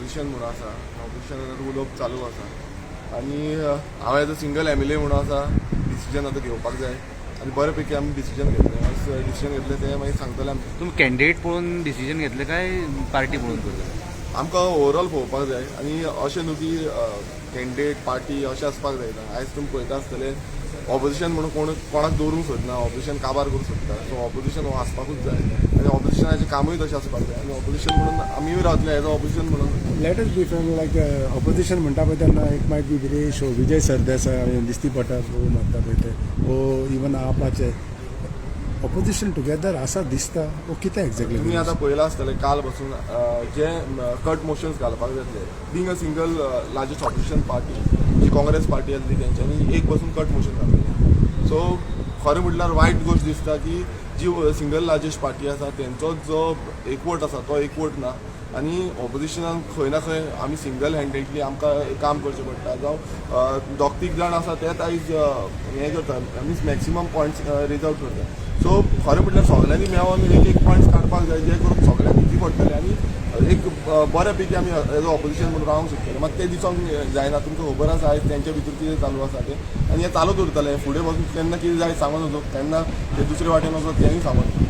Opposition म्हणून आसा, ऑपोजिशनान उलोवप चालू आसा आनी हांव एज अ सिंगल एमएलए म्हणून आसा, डिसिजन आतां घेवपाक जाय आनी बरे पैकी आमी डिसिजन घेतलें. डिसिजन घेतलें तें मागीर सांगतले आमी. तुम्ही कॅन्डिडेट पळोवन डिसिजन घेतले काय पार्टी पळोवन करतले? आमकां ओवरऑल पळोवपाक जाय आनी अशें न्हू की कॅन्डिडेट, पार्टी अशें आसपाक जायना. आयज तुमी पळयता आसतले, ऑपोजिशन म्हणून कोण कोणाक दवरूंक सोदना, ऑपोजिशन काबार करूंक सोदता. सो ऑपोजिशन हो आसपाकूच जाय आनी ऑपोजिशनाचें कामूय तशें आसपाक जाय आनी ऑपोजिशन म्हणून आमीय रावतले एज अ ऑपोजिशन म्हणून. Let us be frank, like opposition म्हणटा पळय तेन्ना it might be Viresh or Vijay Sardesai दिसती पडटा, वो मारता पळय ते, ओ इवन आपाचे ऑपोजिशन टुगेदर आसा दिसता वो कितें एक्झॅक्टली? तुम्ही आतां पळयलां आसतलें, काल पासून जे कट मोशन्स घालपाक जातले, being a single largest opposition party जी काँग्रेस पार्टी आसली, तेंच्यांनी एक बसून कट मोशन घातलें. सो खरें म्हटल्यार वायट गोश्ट दिसता की जी सिंगल लार्जस्ट पार्टी आसा, तेंचोच जो एकवट आसा तो एकवट ना आनी ऑपोजिशनान खंय ना खंय आमी सिंगल हँडेडली आमकां काम करचें पडटा. जावं दोग तीग जाण आसा तेच आयज हें करता, means maximum points raise out करता. सो खरें म्हटल्यार सगल्यांनी मेळोन एक एक पॉयंट्स काडपाक जाय, जे करून सगल्यांक इजी पडटलें आनी एक बऱ्या पैकी आमी एज अ ऑपोजिशन म्हणून रावंक शकतले. मात तें दिसोंक जायना. तुमकां खबर आसा आयज तेंच्या भितर कितें चालू आसा तें आनी हें चालूच उरतलें. फुडें वचून केन्ना कितें जाय सांगूं नजो, केन्ना ते दुसरे वाटेन वचत तेंय सांगूं नजो.